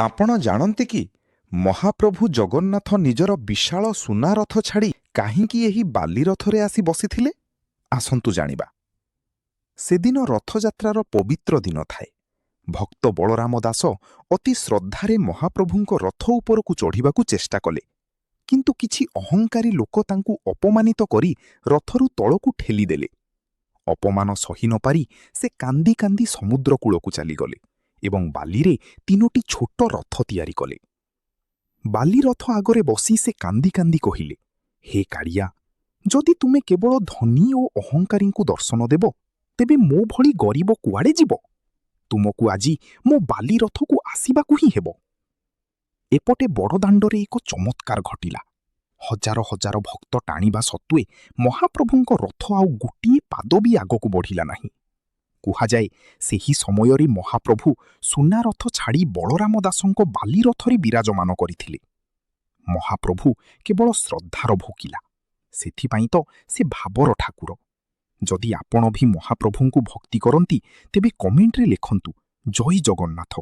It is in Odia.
ଆପଣ ଜାଣନ୍ତି କି, ମହାପ୍ରଭୁ ଜଗନ୍ନାଥ ନିଜର ବିଶାଳ ସୁନା ରଥ ଛାଡ଼ି କାହିଁକି ଏହି ବାଲି ରଥରେ ଆସି ବସିଥିଲେ? ଆସନ୍ତୁ ଜାଣିବା। ସେଦିନ ରଥଯାତ୍ରାର ପବିତ୍ର ଦିନ ଥାଏ। ଭକ୍ତ ବଳରାମ ଦାସ ଅତି ଶ୍ରଦ୍ଧାରେ ମହାପ୍ରଭୁଙ୍କ ରଥ ଉପରକୁ ଚଢ଼ିବାକୁ ଚେଷ୍ଟା କଲେ, କିନ୍ତୁ କିଛି ଅହଙ୍କାରୀ ଲୋକ ତାଙ୍କୁ ଅପମାନିତ କରି ରଥରୁ ତଳକୁ ଠେଲିଦେଲେ। ଅପମାନ ସହି ନପାରି ସେ କାନ୍ଦି କାନ୍ଦି ସମୁଦ୍ର କୂଳକୁ ଚାଲିଗଲେ ଏବଂ ବାଲିରେ ତିନୋଟି ଛୋଟ ରଥ ତିଆରି କଲେ। ବାଲି ରଥ ଆଗରେ ବସି ସେ କାନ୍ଦି କାନ୍ଦି କହିଲେ, "ହେ କାଳିଆ, ଯଦି ତୁମେ କେବଳ ଧନୀ ଓ ଅହଙ୍କାରୀଙ୍କୁ ଦର୍ଶନ ଦେବ, ତେବେ ମୋ ଭଳି ଗରିବ କୁଆଡ଼େ ଯିବ? ତୁମକୁ ଆଜି ମୋ ବାଲି ରଥକୁ ଆସିବାକୁ ହିଁ ହେବ।" ଏପଟେ ବଡ଼ଦାଣ୍ଡରେ ଏକ ଚମତ୍କାର ଘଟିଲା। ହଜାର ହଜାର ଭକ୍ତ ଟାଣିବା ସତ୍ତ୍ୱେ ମହାପ୍ରଭୁଙ୍କ ରଥ ଆଉ ଗୋଟିଏ ପାଦ ବି ଆଗକୁ ବଢ଼ିଲା ନାହିଁ। କୁହାଯାଏ, ସେହି ସମୟରେ ମହାପ୍ରଭୁ ସୁନା ରଥ ଛାଡ଼ି ବଳରାମ ଦାସଙ୍କ ବାଲି ରଥରେ ବିରାଜମାନ କରିଥିଲେ। ମହାପ୍ରଭୁ କେବଳ ଶ୍ରଦ୍ଧାର ଭୋକିଲା। ସେଥିପାଇଁ ତ ସେ ଭାବର ଠାକୁର। ଯଦି ଆପଣ ବି ମହାପ୍ରଭୁଙ୍କୁ ଭକ୍ତି କରନ୍ତି, ତେବେ କମେଣ୍ଟରେ ଲେଖନ୍ତୁ, "ଜୟ ଜଗନ୍ନାଥ"।